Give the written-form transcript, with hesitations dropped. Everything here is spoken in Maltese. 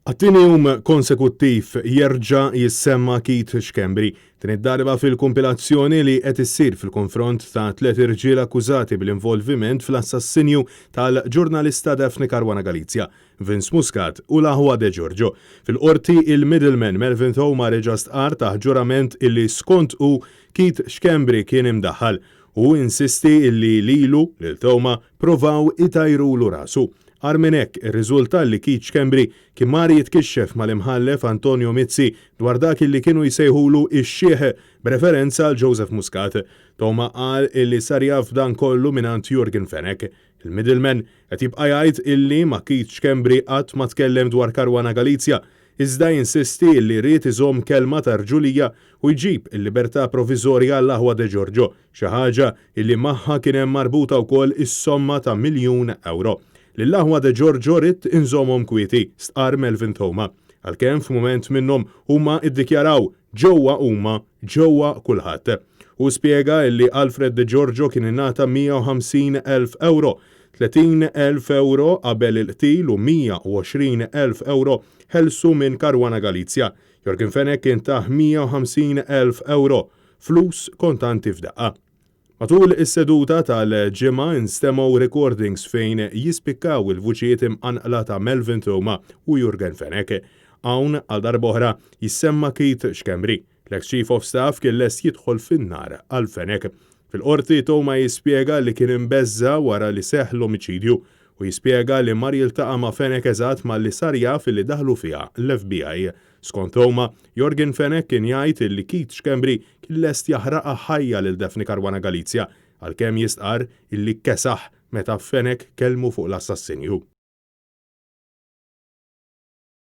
Għat-tieni jum konsekuttiv jerġa' jissemma Keith Schembri, din id-darba fil-kumpilazzjoni li qed issir fil-konfront ta' tliet irġiel akkużati bl-involviment fl-assassinju tal-ġurnalista Daphne Caruana Galizia, Vince Muscat u l-aħwa De Giorgio. Fil-Qorti, il-middleman Melvin Theuma reġa' stqarr taħt ġurament illi skont hu Keith Schembri kien imdaħħal. Hu insisti illi lilu, lil Theuma, provaw itajrulu rasu. Agħar minn hekk, irriżulta li Keith Schembri kien mar jitkixxef mal-Imħallef Antonio Mizzi dwar dak illi kienu jsejħulu x-xiħ b'referenza għal Joseph Muscat. Theuma qal illi sar jaf b'dan kollu mingħand Yorgen Fenech. Il-middleman qed jibqa' jgħid illi ma' Keith Schembri qatt ma tkellem dwar Caruana Galizia, iżda jinsisti illi ried iżomm kelma ta' rġulija u jġib il-libertà proviżorja għall-aħwa De Giorgio, xi ħaġa illi magħha kien hemm marbuta wkoll is-somma ta' miljun ewro. Lill-aħwa De Giorgio ridt inżommhom kwieti, stqarr Melvin Theuma. Għalkemm f'mument minnhom huma iddikjaraw, ġewwa huma, ġewwa kulħadd. Hu spjega illi Alfred De Giorgio kien ingħata 150,000 ewro, 30,000 ewro qabel il-qtil u 120,000 ewro ħelsu minn Caruana Galizia. Yorgen Fenech kien tah 150,000 ewro flus kontanti f'daqqa. Matul is-seduta tal-Ġimgħa instemgħu recordings fejn jispikkaw il-vuċijiet imqanqla ta' Melvin Theuma u Yorgen Fenech. Hawn, għal darb'oħra, jissemma Keith Schembri. L-eks Chief of Staff kien lest jidħol fin-nar għal Fenech. Fil-Qorti, Theuma jispjega li kien imbeżża' wara li seħħ l-omiċidju u jispjega li mar jiltaqa' ma' Fenech eżatt malli sar jaf li daħlu fiha l-FBI. Skont Theuma, Yorgen Fenech kien jgħid li Keith Schembri kien lest jaħraqha ħajja lil Daphne Caruana Galizia, għalkemm jistqarr illi kesaħ meta Fenech kellmu fuq l-assassinju.